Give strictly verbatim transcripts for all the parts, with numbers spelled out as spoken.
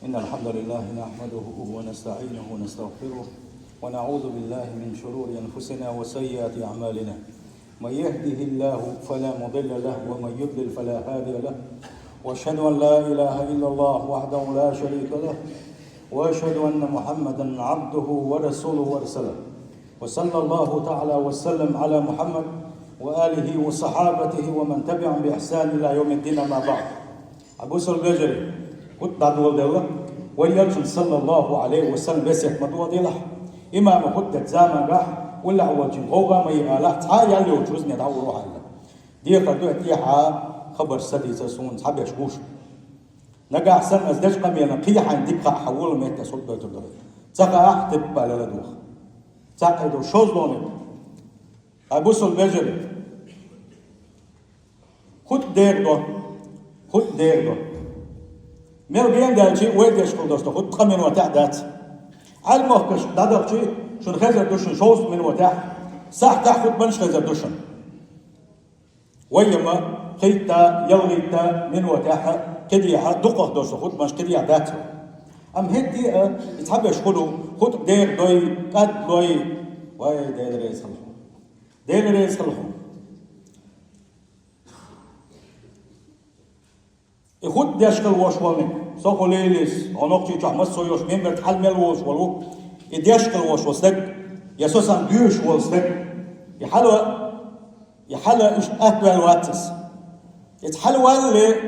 إن الحمد لله نحمده ونستعينه ونستغفره، ونعوذ بالله من شرور أنفسنا وسيئات أعمالنا. من يهده الله فلا مضل له، ومن يضلل فلا هادي له. وأشهد أن لا إله إلا الله وحده لا شريك له، وأشهد أن محمدا عبده ورسوله أرسله. وصلى الله تعالى وسلم على محمد وآله وصحابته ومن تبعهم بإحسان إلى يوم الدين، أما بعد. Абу Сулбежери, хутба дӀадоладелла, вай Элчан, саллаллаху Ӏалайхи ва саллам, весет ма доладелахь, имама хутба дечу замангахь, уллехь волчун гӀовгӀа ма яалахь, цхьа а ял йоцуш рузбане дӀа а вур ву хьалла. Дехар ду, тӀехьа хабарш ца дийцар суна цхьаберш гуш. Нагахь санна ас дечу къамелан кхин хьайна дика хаа хьан волу метта ас хутба дойтур ду. Ца хаахь, типпа лела духа. Цхьаъ ду, шозлагӀа метта. Ай, бусалба вежарий, хутба дера до, хутба дера до. Мел гена даьлчи, вай деш хила долуш ду хутба ткъа минотехь дац. Ӏаьрмохкаш дӀадахчи, шуна хезар ду шуна шовзткъа минотехь, сахьтехь хутбанаш хезар ду шуна. Вай яма кхийтта, ялхийтта минотехь кхидехьа дукхах долуш ду хутбанаш, кхидехьа дац вай. Амма хӀетте а, и цхьаберш хуьлу, хутба дера дой, кӀад лой, вай, Дела реза хила хьуна. Дела реза хила хьуна. И хутба деш хила волуш волниг, со хуьлийла иза, хьо Нохчийчохь массо а йолуш мемберта хьал мел волуш волу, и деш хила волуш волу стаг, я со санна доьшуш волу стаг, и хьала, и хьала иштта атта ваьлла вац иза. Иза хьала валлале,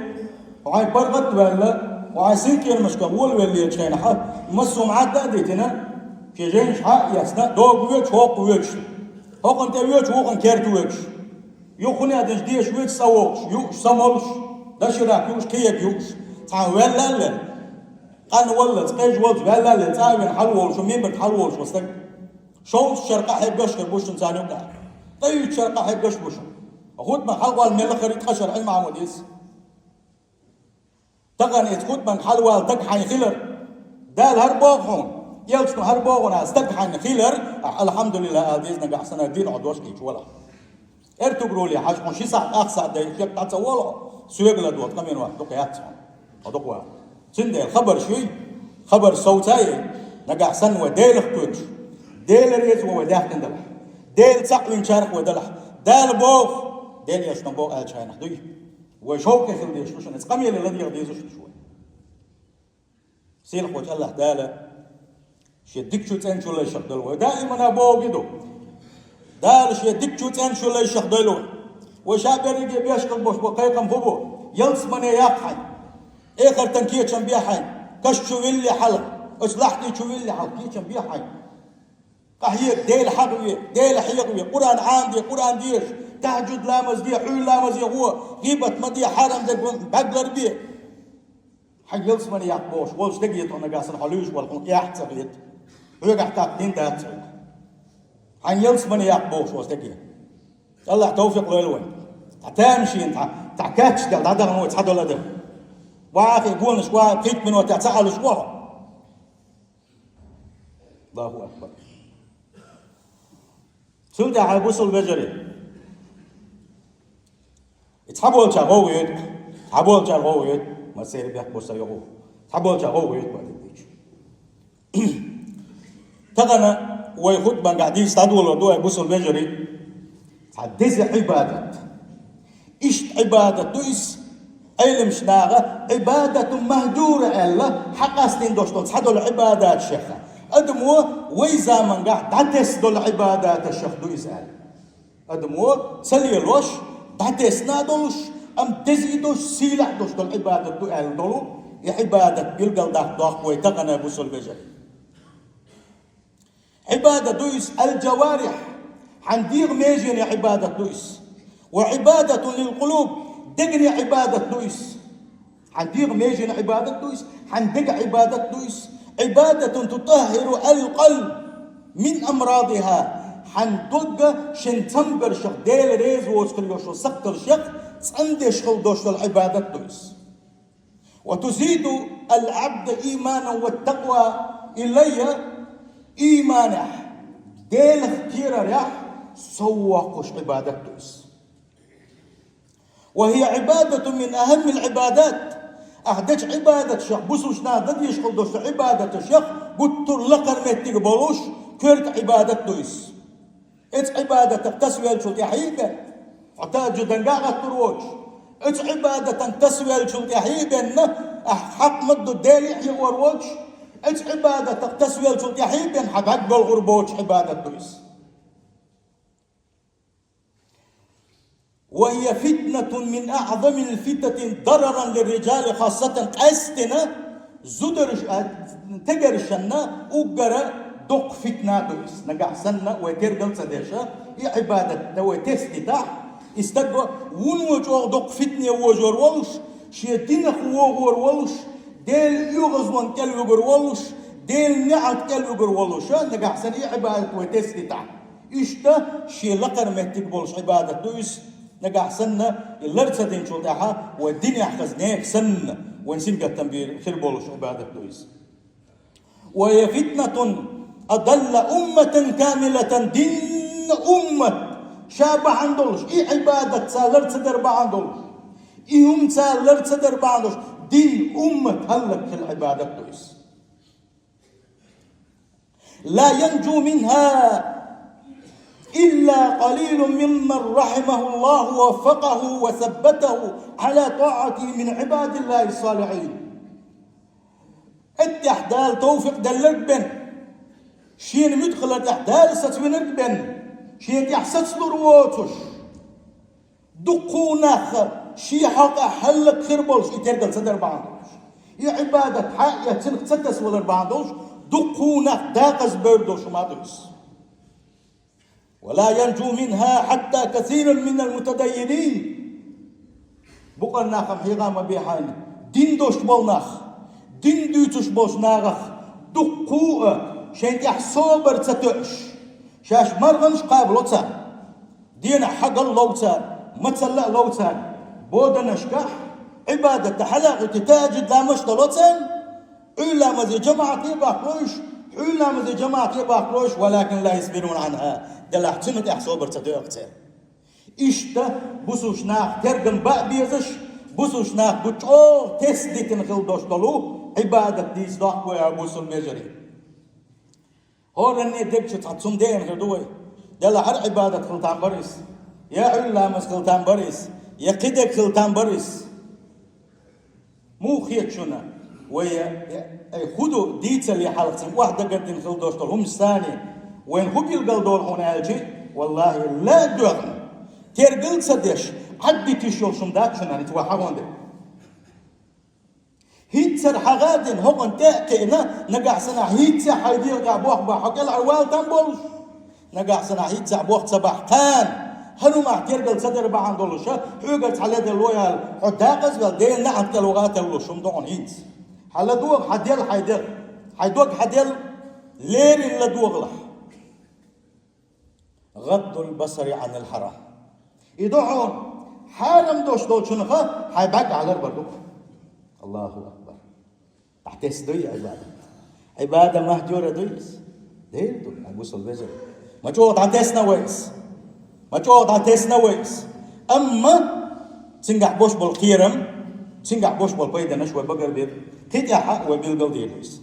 хьайн паргӀат а ваьлла, хьайн синкъерамашка волавеллачу хенахь, массо а Ӏадда а дитина, шен жайнаш хьа а эцна, догу воьдуш, хӀокху воьдуш, хӀокхунна тӀе воьдуш, вукхунна керта воьдуш. Юха хӀун а деш, деша вуьйцу цӀа вогӀуш, юуш самолуш, дашарахь юуш, кхиега юуш, цхьана ваьлла а лела, къанваллалц, къежваллалц ваьлла а лела, цӀа а вина хьалаволуш, мембарта хьалаволуш ван стаг. Шовзткъа шарахь къахьегнаш хир бу шуна царна юкъахь. Ткъе итт шарахь къахьегнаш бу шуна. Хутбан хьалхавала мел лахара ткъа шарахь Ӏилма Ӏамадийс. Тахана иза хутбанга хьалавала стаг хьайна хилар. Дала хӀара боху хьуна, элчано хӀара боху хьуна, стаг хьайна хилар, ахь, алхьамдулиллахӀ, ала деза, нагахь санна дин хьо дош кхийча валахь. Эртугруле хьажа хьуна ши сахьт, ах сахьт дай, шек дӀа ца волу хьо, соьга ладогӀа ткъа минот дукха яц хьуна. Хьо дукха ваха. Цундела хабарш юй, хабарш совца а яй, нагахь санна вай Делах кхоьруш, Дела реза вай даьхкина далахь, Дела цхьаъ винчарах вай далахь, Дала боху, Делан элчано боху аьллачу хенахь дуй. Вай шовкъе хила дезаш ду шуна, иза къамеле ладегӀа дезаш ду шу вай. Сийлахьчу АллахӀ Дала Шен дикачу цӀеначу лайшах дойла вай. Даимана бохург ду. Дала Шен дикачу цӀеначу лайшах дойла вай. Вай ша берриге беш хила болуш бо кхайкхам хӀун бу? Ялсамане яккха хьайна. Эхартан кечам бе хьайна. Каш чу вилле хьалха, оцу лахьти чу вилле хьалха кечам бе хьайна. Къахьега, Дела хьахаве, Дела хьехаве, Къуръан Ӏамаде, Къуръан деша, тахьажуд ламаз де, хьуьлла ламазе гӀо, гӀийбат ма де, хьарам дерг бӀаьрг ларбе. Хьайн ялсамане яккха бохуш волчу стаге тхо нагахь санна хьо луьйш валахь, хьуна эхь ца хета. Хьоьгахь тӀаккха дин дац хьуна. Хьайн ялсамане яккха бохуш волчу стаге. АллахӀа тавфикъ лойла вайн. Цхьа тамашийна, цхьа, цхьа каьчдала дӀадахана вай цхьадолу адам. Вахе гонаш вахе, пхийтта минотехь ца Ӏалуш вахьа. Аллаху акбар. Цул тӀаьхьа бусул вежарий. И цхьаболча гӀовгӀа йойту, цхьаболча гӀовгӀа йойту, массеран бехк бо сан йогӀу. Цхьаболча гӀовгӀа йойту боху дийча. Тахана вай хутбангахь дийца дӀадолор ду, ай бусул вежарий, цхьа деза Ӏибадат. Иштта Ӏибадат ду иза, Ӏеламчу наха Ӏибадату махьдура аьлла, хьакъастийна долуш долу цхьадолу Ӏибадаташех. Адамо вай замангахь дӀатесна долу Ӏибадаташех ду иза аьлла. Адамо ца лелош, дӀатесна а долуш, амма деза а долуш, сийлахь а долуш долу Ӏибадат ду аьлла долу, и Ӏибадат билгалдаккха дохку вай тахана, бусул вежарий. Ӏибадат ду иза аль-джаварихь, хьайн дегӀан меженан Ӏибадат ду иза. Ва Ӏибадатун лил-къулуб, дегнан Ӏибадат ду иза. Хьайн дегӀан меженан Ӏибадат ду иза, хьайн деган Ӏибадат ду иза. Ӏибадатун тутаххиру аль-къалб мин амрадихьа, хьайн дог шен цамгаршах, Дела реза воцу хила йолуш йолу сакхталшах цӀандеш хила долуш долу Ӏибадат ду иза. Ва тузиду аль-Ӏабда ийманан ва такъва, и лай ийманехь, Делах кхерарехь соввоккхуш Ӏибадат ду иза. Ва хия Ӏибадатун мин ахӀаммил Ӏибадат, Ахь дечу Ӏибадаташах, бусулба наха дан дезаш хила долчу Ӏибадаташах гуттар а лакхара меттиг болуш, коьрта Ӏибадат ду иза. Эцу Ӏибадатах тасавеллачул тӀаьхьа а бен, хьо тахӀажжудан гӀаттор воцуш, эцу Ӏибадатан тасавеллачул тӀаьхьа а бен, ахь хьакъ ма-дду Деле а хьехор воцуш, эцу Ӏибадатах тасавеллачул тӀаьхьа а бен, хьан бӀаьрг болхур боцуш Ӏибадат ду иза. وهي فتنة من أعظم الفتن ضررا للرجال خاصة. Къаьсттина зударш-, а, тегаршна уггара доккха фитна ду иза. Нагахь санна вай тергал ца деш, и Ӏибадат дан вай тесна дитахь, и стаг вуно чӀогӀа доккха фитне вожор волуш, шен динах вогӀор волуш, Делан оьгӀазлонна кӀел вуьгур волуш, Делан неӀалт кӀел вуьгур волуш, нагахь санна и Ӏибадат вай тесна дитахь. Иштта шен лакхара меттиг болуш Ӏибадат ду иза, нагахь санна и лар ца динчул тӀаьхьа вай динехь хаза нехан санна, вайн сингаттам бийр хир болуш Ӏибадат ду иза. وهي فتنة أضل أمة كاملة, дин уммат ша бахьана долуш, и Ӏибадат ца лар ца дар бахьана долуш, и хӀума ца лар ца дар бахьана долуш, дин уммат хӀаллакьхила Ӏибадат ду иза. لا ينجو منها إلا قليل ممن رحمه الله ووفقه وثبته على طاعته من عباد الله الصالحين. Эттехь Дала товфикъ делларг бен, шена муьтӀахь хилар тӀехь Дала сацавинарг бен, шена тӀехь сацалур воцуш, дуккха нах шен хьокъехь хӀаллакьхир болуш, и тергал ца дар бахьана долуш, и Ӏибадат хьаэцнах ца тасавалар бахьана долуш, дуккха нах декъаза бевр долуш хӀума ду иза. ولا ينجو منها حتى كثير من المتدينين. Букъа нахам хьийга ма бехьайна, дин долуш болу нах, дин дуьйцуш болчу нахах дуккха а шайн тӀехь собар ца тоьуш, шаьш марханаш кхабало царна. Дийнахь хьагал лов цара, мацалла а лов цара, боданашкахь, Ӏибадат дан хьалакхуьйтий, тахӀажжуд ламазаш дало царна, Ӏуьйра ламазе жамаӀате а баккхалуш, хьуьйра ламазе жамаӀате а баккхалуш, ولكن لا يصبرون عنها, делахь цуьнан тӀехь собар ца тоьу церан. Иштта бусулба нах тергам бан а безаш, бусулба нах гу чӀогӀа тесна дитина хила долуш долу Ӏибадат дийца доккху вай, бусулба вежарий. ХӀоранне дегчу цхьа цунна деана хир ду вай. Делахь хӀара Ӏибадат хила там бара иза, я Ӏуьйра ламаз хила там бара иза, я кхидерг хила там бара иза. Муха хета шуна, вай, ай, хӀун ду дийцале хьалха цуьнан охьадагардина хила долуш долу хӀуманаш санна, вайна хӀун билгал долу хьуна аьлча, валлахӀи, ла а доьгӀна, тергал а ца деш, Ӏаддитиш йолуш хӀума дац шуна, хӀинца вай хьахонда. ХӀинццара хьагӀа а дина, хӀокхунна тӀе а кхиъна, нагахь санна хӀинцца хьайн дегӀа тӀехь бох бахь, хьо кӀелхьарвала там болуш. Нагахь санна хӀинцца бох ца бахь, кхана, хӀара хӀумах тергал ца дар бахьана долуш, хьоьгара цхьа ледарло яьлла, хьо декъаза ваьлла, Делан неӀалт кӀел ваха а теллалуш хӀума ду хьуна хӀинца. Хьан ладогӀа, хьан дел, хьайн дегӀ, хьайн дог хьан дел, леррина ладогӀалахь. غض البصر عن الحرام. И ду хьуна, хьарам долуш долчунах хьайн бӀаьрг Ӏалар бар ду. Аллаху акбар. ДӀатесна дуй Ӏибадат? Ӏибадат махьжура дуй иза? Дера ду, хьан бусалба вежарий. Ма чӀогӀа дӀатесна вай иза. Ма чӀогӀа дӀатесна вай иза. Амма цуьнгахь бош болу кхерам, цуьнгахь бош болу пайданаш вай багарбира. Кхин тӀаьхьа вай билгал дийр ду иза.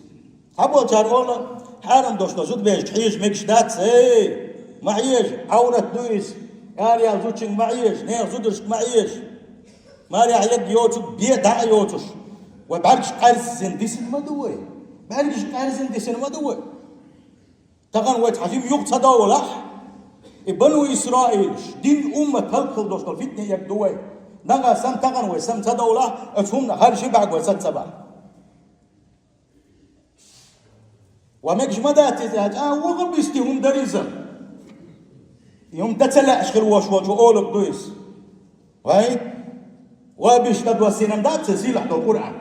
Цхьаболчара олу, хьарам долуш долу зудаберашка хьежа мегаш дац, эй, ма хьежа, Ӏаврат ду иза, араяьлла зудчуьнга ма хьежа, нехан зударшка ма хьежа. Марехь ерг йоцург бен дӀа а йоцуш, вай бӀаьргаш къаьрзина дисина ма ду вай. БӀаьргаш къаьрзина дисина ма ду вай. Тахана вай цхьа жима юха ца довлахь, и бану Исраилаш, дин уммат хӀаллакьхила долуш долу фитне ерг ду вай. Нагахь санна тахана вай сама ца довлахь, оцу хӀуманах хӀара ши бӀаьрг вай саца ца бахь. Ва мегаш ма дац иза аьлча, а, ваха бисти хӀума дара иза. И хӀума дан ца лаьаш хир волуш волчо олург ду иза. Вай, ва бисти тӀедоссийна ма дац иза сийлахь долу Къуръан.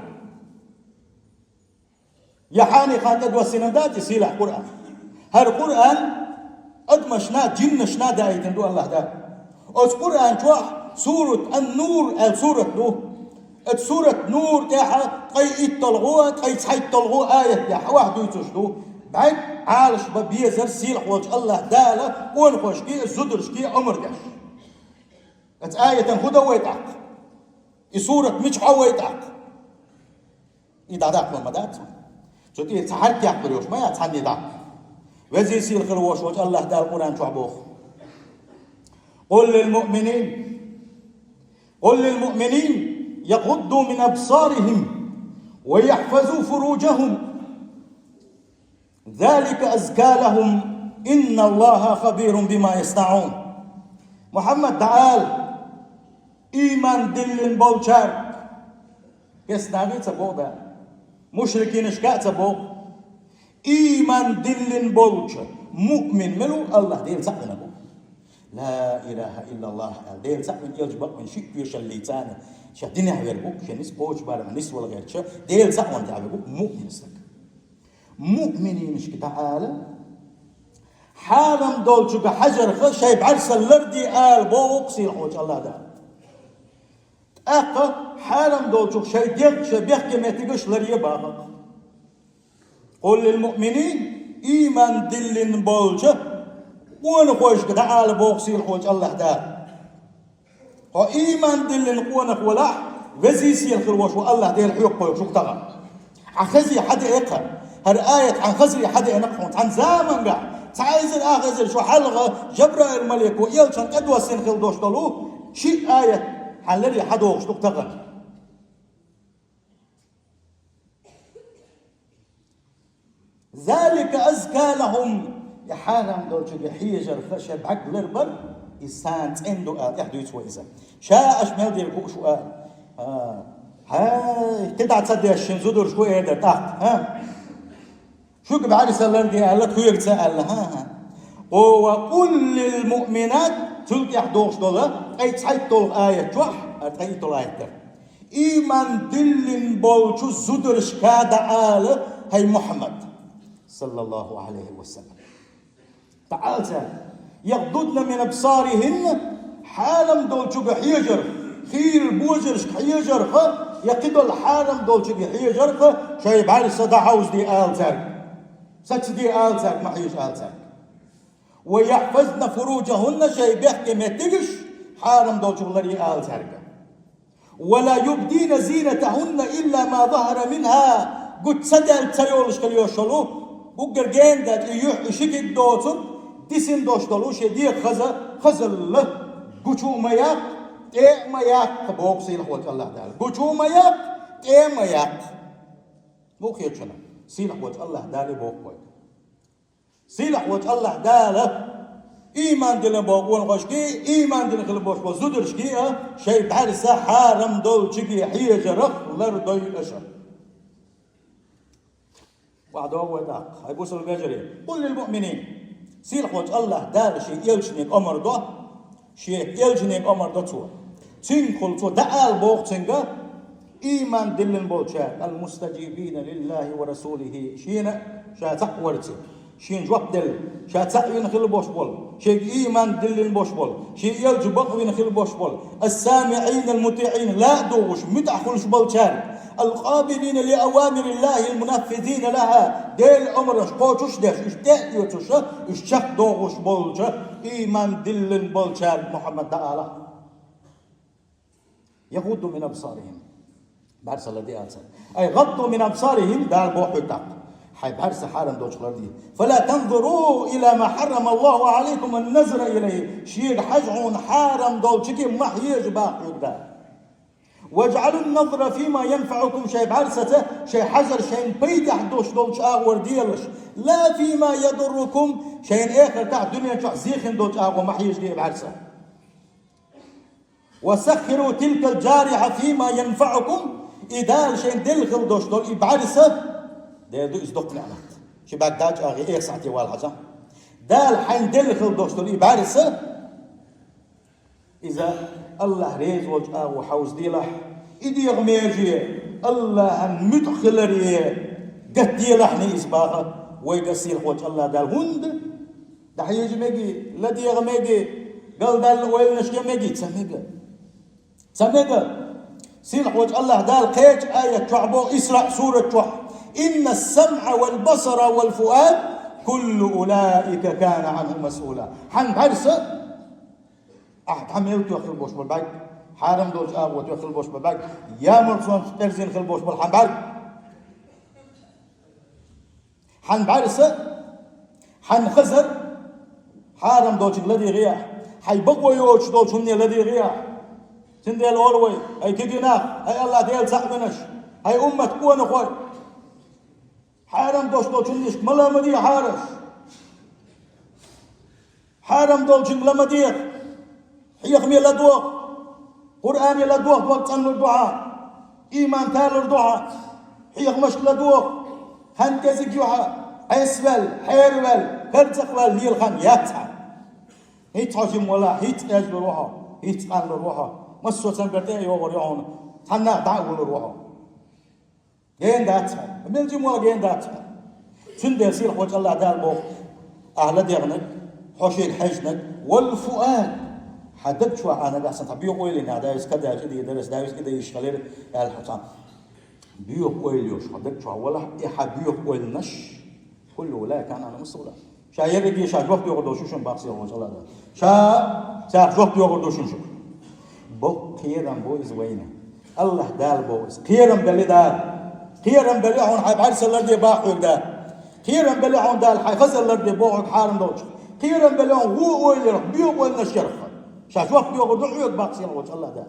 Я хьанехана тӀедоссийна ма дац иза сийлахь Къуръан. ХӀара Къуръан адамашна, жиннашна даийтина ду АллахӀ Дала. Оцу Къуръан чохь сурат Ан-Нур аьлла сурат ду. Оцу сурат Нур тӀехь ткъе итталгӀа, ткъе цхьайтталгӀа аят тӀехь охьадуьйцуш ду. БӀаьрг Ӏалаш бан безар сийлахь волчу АллахӀ Дала къонахошке а, зударшке а омра деш. Оцу аятан хӀун дан вай тӀаккха? И сурат мичахь вай тӀаккха? дӀадаккха ма дац. Цу тӀера цхьа хьарк яккхар йолуш ма яц цхьанне дӀа. Веза-сийлахь хила волуш волчу АллахӀ Дала Къуръан чохь боху: «Къул лил муъминин, къул лил муъминин ягӀудду мин абсарихим ва яхфазу фуруджахум, залика азка лахум, инна Аллаха хабирун бима яснаун». Мухьаммад, дӀаала, ийман диллина болчаьрга, кестнагӀий ца боху Дала, мушрикинашка а ца боху, ийман диллина болчу муъмин мила ву, АллахӀ Дела цхьаъ вина бу. Ла илаха иллаллахӀ аьлла, Дела цхьаъ вина, элча бакъвина, шиъ тоьшаллица царна, ша динехь вер бу, шен нис кхочу барамехь нисвала гӀерташ, Дела цхьаъ вина тӀехь вер бу муъмин стаг. Муъмининашка дӀаала, хьарам долчуьнга хьежарх шайн бӀаьрса ларде ала боху-кх сийлахь волчу АллахӀ Дала. ТӀаккха хьарам долчух шайн дегӀ, шайн бехке меттигаш ларъе боху-кх. Къул лил муъминин, ийман диллина болчу къонахойшка дӀаала боху сийлахь волчу АллахӀ Дала. Хьо ийман диллина къонах валахь, веза-сийлахь хила волуш волу АллахӀ Дела хьоьга кхойкхуш ву-кх тахана. Хьан хезий хьан деа-кх хӀара? ХӀара аят хьан хезий хьан деана-кх хьуна? Цхьана замангахь, цхьа эзар, ах эзар шо хьалха Жабраил-малико элчанна тӀедоссийна хила долуш долу шиъ аят хьан ларъе хьан догӀуш ду-кх тахана? «Залика азка лахум». И хьарам долчуьнга хьежарх шайн бӀаьрг ларбар, иза царна цӀена ду аьлла, тӀаьхьа дуьйцу вай иза. Ша аша мел дийр хууш ву аьлла. А, хьай, кхидӀа ца деш шина зударшка эр дара тӀаккха, хӀа? Шуьга бӀаьрса ларде аьлла, тхоьга ца аьлла, хӀа-хӀа. Къо ва къул лил муъминат, цул тӀаьхьа догӀуш долу, ткъе цхьайтталгӀа аят чохь, а, ткъе итталгӀа аят дара. Ийман диллина болчу зударшка дӀаала, хӀай Мухьаммад, саллаллаху Ӏалайхи ва саллам. ДӀаала цаьрга: «Ягъдудна мин абсарихинна», хьарам долчуьнга хьежарх, хийрал божаршка хьежарх, я кхидолу хьарам долчуьнга хьежарх шайн бӀаьрса дӀахьовзаде ала цаьрга. Сацаде ала цаьрга, ма хьежа ала цаьрга. «Ва яхфазна фуруджахунна», шайн бехке меттигаш хьарам долчух ларъе ала цаьрга. «Ва ла юбдина зинатахунна илла ма захара минха», гуч ца даьлла ца йолуш хила йолуш йолу, уггар гена даьлла и юьхь, и ши куьг доцург, дисина долуш долу шен дегӀан хаза, хазалла, гучу а ма яккха, тӀе а ма яккха, боху сийлахь волчу АллахӀ Дала. Гучу а ма яккха, тӀе а ма яккха. Муха хета шуна? Сийлахь волчу АллахӀ Дала боху вайга. Сийлахь волчу АллахӀ Дала ийман дина боху къонахошкий, ийман дина хила болуш болу зударшкий а шайн бӀаьрса хьарам долчуьнга хьежарх лардойла аша. ВаӀда вай тӀаккха, хӀай бусалба вежарий, къул лил муъминин. Сийлахь волчу АллахӀ Дала шен элчанега омра до, шен элчанега омра до цо. Цуьнгахула цо дӀаала боху цуьнга, ийман диллина болчаьрга, ал-мустаджибина лиллахи ва расулихи, шена ша цхьаъ варца, шена жоп делла, ша цхьаъ вина хила болуш болу, шега ийман диллина болуш болу, шен элча бакъвина хила болуш болу, ас-самиӀина ал-мутиӀин, ла а дугӀуш, муьтӀахь хуьлуш болчаьрга, ал-къабилина ли авамириллахи ал-мунаффизина лаха, Делан омранаш кхочуш а деш, уьш тӀе а оьцуш, уьш чекхдохуш болчу, ийман диллина болчаьрга, Мухьаммад, дӀаала. «Ягъудду мин абсарихим». БӀаьрса ларде ала цаьрга. «Ай гъадду мин абсарихим», Дала боху хьоьга тӀаккха. Хьайн бӀаьрса хьарам долчух ларде. «Фала танзуру ила ма хьаррама Аллаху Ӏалайкум ан-назра илайхи». Шега хьажа хьуна хьарам долчуьнга ма хьежа боху хьоьга Дала. «Важъалун-назра фима янфаӀукум», шайн бӀаьрсаца шайн хьажар шайна пайдехь долуш долчу агӀор делаш. «Ла фима ядуррукум», шайна эхартахь дуьнен чохь зехина долчу агӀор ма хьежа и бӀаьрса. «Ва саххиру тилкал-джарихьа фима янфаӀукум», и Дала шайна делла хила долуш долу и бӀаьрса, дера ду иза доккха неӀмат. Ши бӀаьрг дӀа а чӀагӀъе, эха сахьте вала хьажа. Дала хьайна делла хила долуш долу и бӀаьрса, иза АллахӀ реза волчу агӀор хьовзаделахь, и дегӀан меже АллахӀан муьтӀахь хиларе гатделахьний иза боху вайга сийлахь волчу АллахӀ Дала. ХӀунда? ДӀахьежа мегий, ладегӀа мегий, галдаьлла ойланашка мегий? Ца мега. Ца мега. Сийлахь волчу АллахӀ Дала кхечу аят чохь боху, Исраъ сурат чохь: «Инна ас-самъа вал басара вал фуад куллу улаика кана Ӏанху масъула». Хьан бӀаьрса, ахь дӀа мел тоьхна хила болуш болу бӀаьрг, хьарам долчу агӀор тоьхна хила болуш болу бӀаьрг, ямарчунца тӀерзийна хила болуш болу хьан бӀаьрг, Хьан бӀарса, хьан хазар хьарам долчунга ладийгӀе ахь, хьай бакъо йоцуш долчу хӀумане ладийгӀе ахь. Цундела олу вай: «Ай кегий нах, ай Аллах Дела цхьаъ винарш, ай уммат къонахой, хьарам долуш долчу хӀуманашка ма ла ма дехьара аш». Хьарам долчунга ла ма деха, хьехаме ладогӀа, Къуръане ладогӀа, дог цӀанлур ду хьан, иман талур ду хьан, хьехамашка ладогӀа, хан кӀезиг ю хьан, Ӏесваьлла, хьераваьлла, карзахваьлла лела хан яц хьан. ХӀинца хьо жима валахь, хӀинца къежлур ву хьо, хӀинца къанлур ву хьо, массо а цамгар тӀе а йогӀур ю хьуна, цхьаннах дӀа а вулур ву хьо. Гена дац хьуна. Мел жима вала гена дац хьуна. Цундела сийлахь волчу Аллах Дала боху: «Ахь ладегӀнарг, хьо шега хьаьжнарг, вал фуад». Хьан даг чохь а нагахь санна тхан боьха ойланаш, да, иза кадача и дийр дара, да, иза и дайиш хилира, аьлла хьо цхьаъ. Боьха ойла йолуш хьан даг чохь валахь, и хьан боьха ойланаш, куллу ла кана ана масула. Ша ерриге ша жоп доьхур долуш шу шуна бакъ сел ван чӀала дан. Ша царах жоп доьхур ду шуна шу. Боккха кхерам бу иза вайна. Аллах Дала боху иза. Кхерам белли Дала. Кхерам белли хьуна хьайн бӀаьрса ларде бахьа хьоьга Дала. Кхерам белли хьуна Дала хьайн хаза ларде боху хьоьга хьарам долчу. Кхерам белли хьуна вон ойла ярах, боьха ойланаш ярах. Ша жоп доьхур ду хьоьга бакъ сел ван чӀала Дала.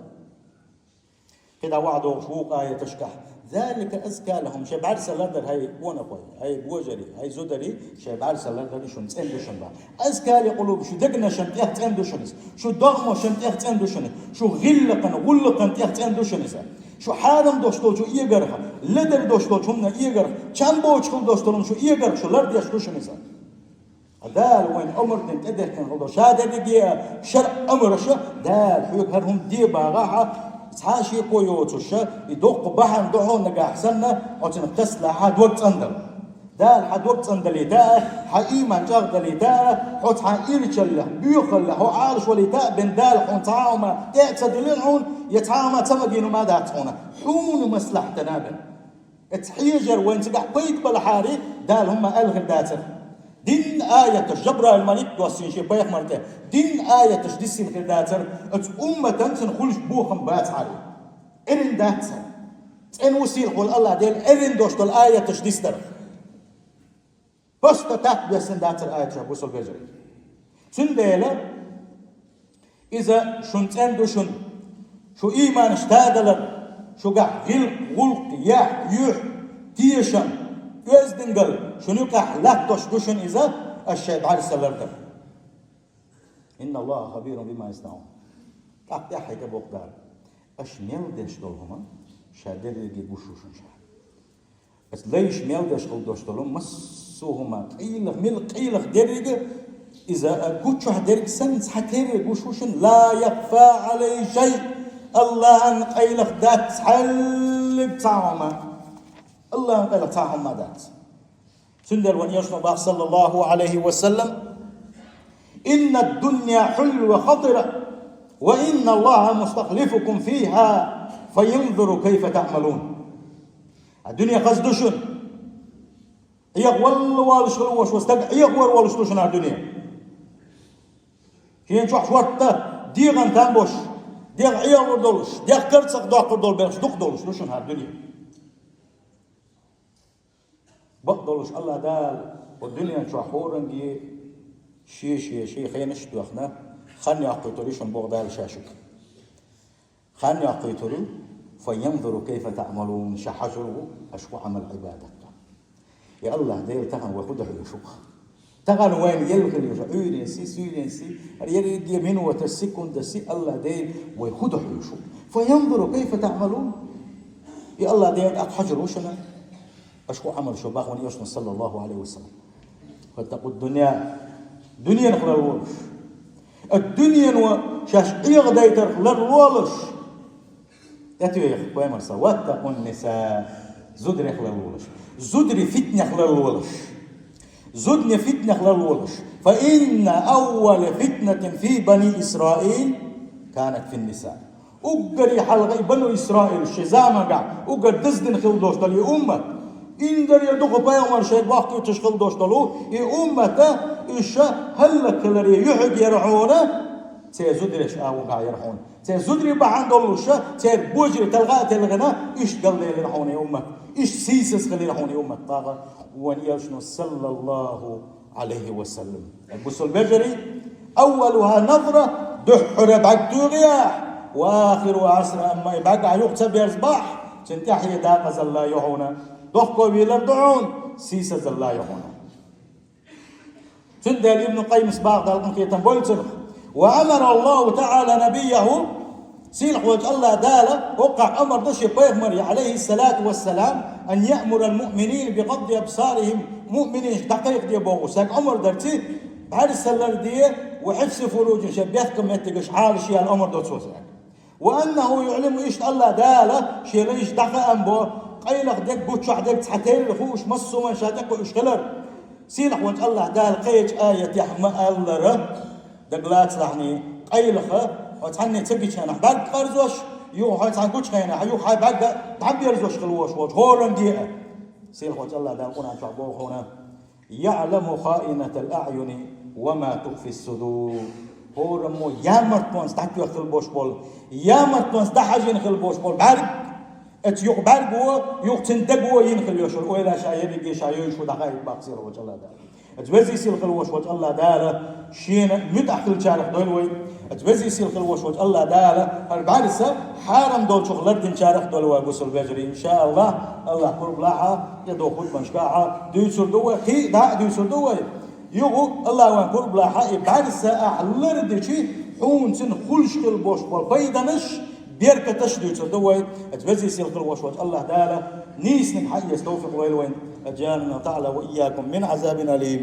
КхидӀа ваӀда дохуш вукху аяташкахь: «Залика азка лахум», шайн бӀаьрса лардар, хьай къонахой, хьай божарий, хьай зударий, шайн бӀаьрса лардар шуна цӀена ду шуна бан. «Азка ли къулуб», шу дегнашна тӀех цӀена ду шуна иза. Шу догӀмашна тӀех цӀена ду шуна иза. Шу гӀиллакхна, гӀуллакхна тӀех цӀена ду шуна иза. Шу хьарам долуш долчу эгарх, ледара долуш долчу хӀуманна эгарх, чам боцуш хила долуш долу хӀума шу эгарх, шу лардеш ду шуна иза. Дала вайна омра дина тӀедехкина хила долу, ша дерриге а шаръа омраша, Дала хьоьга хӀара хӀума де бахахь, цхьа а шеко йоцуша, и доккха бахьана ду хьуна нагахь санна, хьо цунах тасалахь хьан дог цӀандала. Дала хьан дог цӀандалийта а, хьан ийман чӀагӀдалийта а, хьо цхьа ирчаллех, боьхаллех, хьо Ӏалашвалийта а бен Дала хьуна цхьа а хӀума тӀе а ца диллина хьуна, я цхьа а хӀума ца магийна хӀума а дац хьуна. Хьуна маслахьтана бен. Эца хьежар вайн цигахь пайда балахьари, Дала хӀумма аьлла хир дацара. Дин аяташ, Жабраил малик доссийна шен пайхамар тӀе, дин аяташ диссина хир дацара, оцу умматан цун хуьлуш бохам бацахьари. Эрин дац цара. ЦӀена ву сийлахь волу Аллах Дела эрин дош долу аяташ дисдара. Просто так доьссина дацара аяташ бусалба вежарий. Цундела иза шун цӀена ду шуна, шу ийманаш тадалар, шугахь гӀилкх, гӀуллакх, яхь, юьхь, тешам, оьздангалла, шун юкъахь латтош ду шуна иза, аш шайн бӀаьрса лардар. Инна Аллаха хабирун бима яснаун. ТӀаккха тӀаьхьа хьайга боккха дара. Аш мел деш долу хӀума, ша дерриге гуш шу шуна ша. Ас лайш мел деш хила дош долу массо а хӀума, къайлах, мила къайлах деррига, иза а гучохь дерг санна цхьа терра гуш ву шуна, ла яхфа алай шай, Аллахьан къайлах дац хьаллиг цхьа хӀума. Аллахьан къайлах цхьа хӀума дац. Цундела ван йошна бах, саллаллаху алейхи ва саллам: «Инна дунья хьулва хатира, ва инна Аллаха мустахлифукум фиха, фаянзуру кайфа таъмалун». А дуьне хаза ду шуна. Ӏехавалла волуш хила ву шуна, стаг Ӏехавар волуш ду шуна а дуьне. Шен чохь шортта дегӀан там бош, дегӀ Ӏехавар долуш, дегӀ карцах доккхур долу белхаш дукха долуш ду шуна а дуьне. Бакъдолуш Аллах Дала, хӀу дуьнен чохь хӀоранге шен-шен, шен хенаш а тоьхна, хан йоккхуьйтур ю шуна боху Дала ша шуьга. Хан йоккхуьйтур ю, фаянзуру кайфа таъмалун, ша хьажур ву, аша хӀу Ӏамал-Ӏибадат ду. Я Аллах Дела, тахана вай хӀу ду хьуьйсуш? Тахана вайна елла хила ю шу, Ӏуьйренси, суьйренси, хӀара ерриге минотаси, секундasi, Аллах Дела, вай хӀу ду хьуьйсуш? Фаянзуру кайфа таъмалун. Я Аллах Дела, тӀаккха хьажур ву шуна. Аша хӀу Ӏамал шу бахана йошна, саллаллаху алейхи ва саллам. Фаттакъу дунья. Дуьненах ларлолаш. А дуьнено шаьш Ӏехадайтарх ларлолаш. ТӀетоьйху пайхамар са: «Ваттакъун ниса». Зударех ларлолаш. Зудри фитнех ларлолаш. Зудни фитнех ларлолаш. Фа инна аввала фитнатин фи бани Исраил канат фин ниса. Уггаре хьалха и бану Исраил ши заманга уггар даздина хила долуш долу и уммат. Инзаре дукха пайхамар шайга ваккхуьйтуш хила долуш долу и уммата, уьш хӀаллакхиларе юьхьиг яра хьуна, церан зудареш агӀунгахь яра хьуна. Церан зударий бахьан долуш, церан божарий талха а телхина, иштта галдаьллера хьуна и уммат. Иштта сийсаз хилира хьуна и уммат. Тахана вайн элчано, саллаллаху Ӏалайхи ва саллам. Бусалба вежарий, أولها نظرة, дуьххьара бӀаьрг туьйхьехь, وآخرها حسرة, амма и бӀаьрг ахь юха ца берзабахь, цуьнан тӀаьхье декъазалла ю хьуна, дохковийлар ду хьуна, сийсазалла ю хьуна. Цундела Ибн Къаййима боху, Дала къинхетам бойла цунах: وأمر الله تعالى نبيه, сийлахь волчу АллахӀ Дала хӀокхахь амар ду шен пайхамаре, Ӏалайхиссалату вассалам, أن يأمر المؤمنين بغض أبصارهم, муъминийн дӀакхайкхаде бохуш, цаьрга амар дарций, бӀаьрса ларде, وحفظ فروجهم, шайн бехкан меттигаш Ӏалаш яла амар до цо цаьрга. وأنه يعلم, иштта АллахӀ Дала шен лайшна дӀахаам бо, къайлаха дерг, гучохь дерг, цхьатерра хууш, массо а ван ша тӀекхуьуш хилар. Сийлахь волчу АллахӀ Дала кхечу аятехь ма-аллара, дагалацалахь, къайлаха, хьо цхьанне ца гича хенахь бӀаьрг къарзош, юха хьо цхьаьна гучу хенахь, юха хьайн бӀаьрг дӀаберзош хила волуш волчу хӀоранге а. Сийлахь волчу АллахӀ Дала Къуръан чохь боху хьуна: يعلم خائنة الأعين وما تخفي الصدور. ХӀораммо ямартонца дӀатоьхна хила болуш болу, ямартонца дӀахьажийна хила болуш болу бӀаьрг, оцу юха бӀаьрго, юха цуьнан даго йина хила йолуш йолу ойла ша ерриге ша йовзуш ву дӀахаийта боху сийлахь волчу АллахӀ Дала. Оцу везий сийлахь хила волуш волчу АллахӀ Дала шена муьтӀахь хилчарах дойла вай. Оцу везий сийлахь хила волуш волчу АллахӀ Дала хӀара бӀаьрса хьарам долчух лардинчарах а дойла вай, бусалба вежарий, иншааллахӀ. АллахӀ пурба лахь, тӀедогӀу хутбанашкахь а дуьйцур ду вай, кхин а дӀа а дуьйцур ду вай. Юха АллахӀ вайн пурба лахь, и бӀаьрса ахь лардичи, хьуна цуьнан хуьлуш хила болуш болу пайданаш, беркаташ а дуьйцур ду вай. Оцу везий сийлахь хила волуш волчу АллахӀ Дала нийсаниг хьаэца тавфикъ лойла вайна. أجارنا الله تعالى وإياكم من عذاب أليم.